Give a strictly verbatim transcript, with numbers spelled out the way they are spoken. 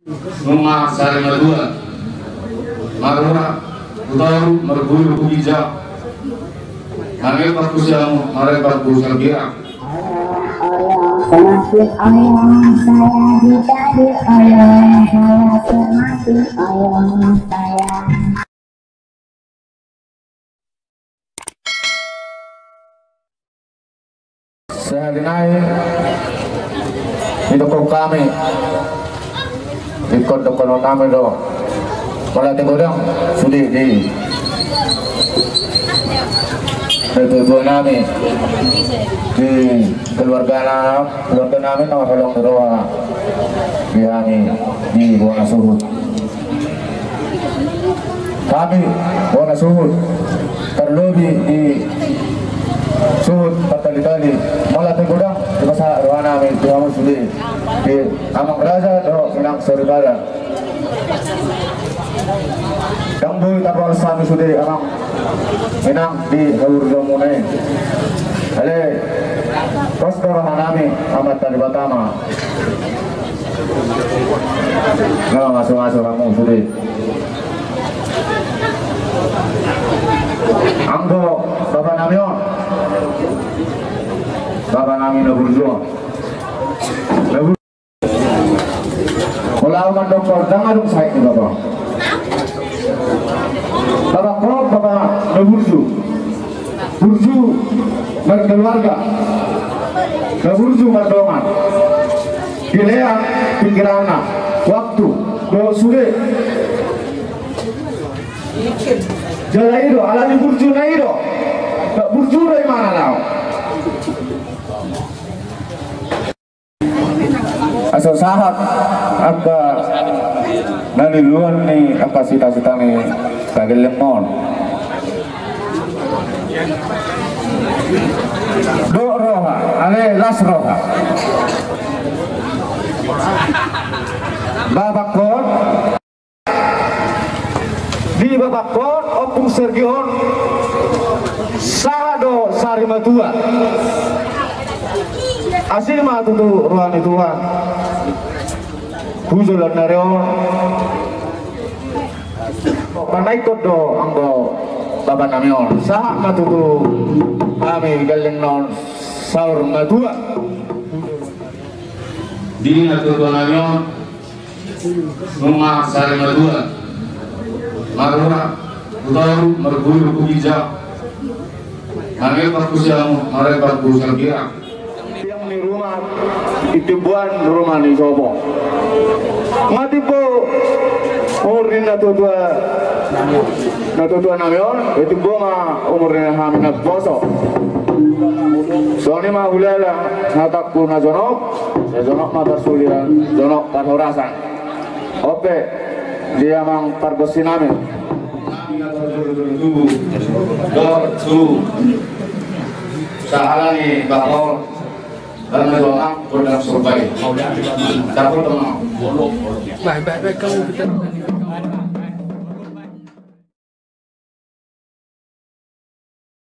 Nunga sari matua, marura, hutaru, marbuyu, huginjang, marempak tu siamun, marempak tu salgirang. Semakin oyo saya, ditagi oyo saya, semakin oyo saya. Sahali nai, didokkon hami, didokkon, dokkonon nami do mauliate godang sude di natuatua nami, di keluarga na, keluarga nami na holong ni roha di hami di bona suhut. Hami bona suhut, tarlobi di suhut partalitali, mauliate godang dipasahat roha nami di hamu sude, di amang raja dohot inang soripada. Ndang boi tarbalos hami sude amang inang di haburjuonmuna i. Ale, pos do roha nami, Amanta Debata ma na mamasumasu hamu sude. Anggo bapa nami on, bapa nami na burju on, na burju. Molo ahu mandok, ndang adong sahit ni bapa. Bapa on, bapa na burju. Burju markeluarga, na burju mardongan. Dilean pikiranna, waktu dohot sude. Jala i do, alani burjuna i do, burju do imana laho. Asa sahat angka na niluluan ni angka sitasita ni pagelleng on. Dok roha, ale las roha. Bapakon. Di bapakon, Ompung Sergion, sahat do sari matua. Asi ma tutu roha ni Tuhan. Hu joloan ni ari on, manaikhon do anggo bapa nami on. Sahat ma tutu hami gellengna on saur matua. Di natuatua nami on, nunga sari matua, marura, hu toru, marguru, hu ginjang, marempak tu siamun, marempak tu salgirang. Tiang ni ruma, di timboan ruma ni sopo. Nga timbo umur ni natuatua, natuatua nami on, nga timbo ma umur ni hami na poso. Songon i ma hulala hatangku na jonok, sai jonok ma parsulian, jonok parhorasan. On pe di amang parbonsi nami. Dohot tu sahala ni bapa on, dan na jonok, gondang sorbay. Dapot ma. Baik, baik, baik, kamu bicara.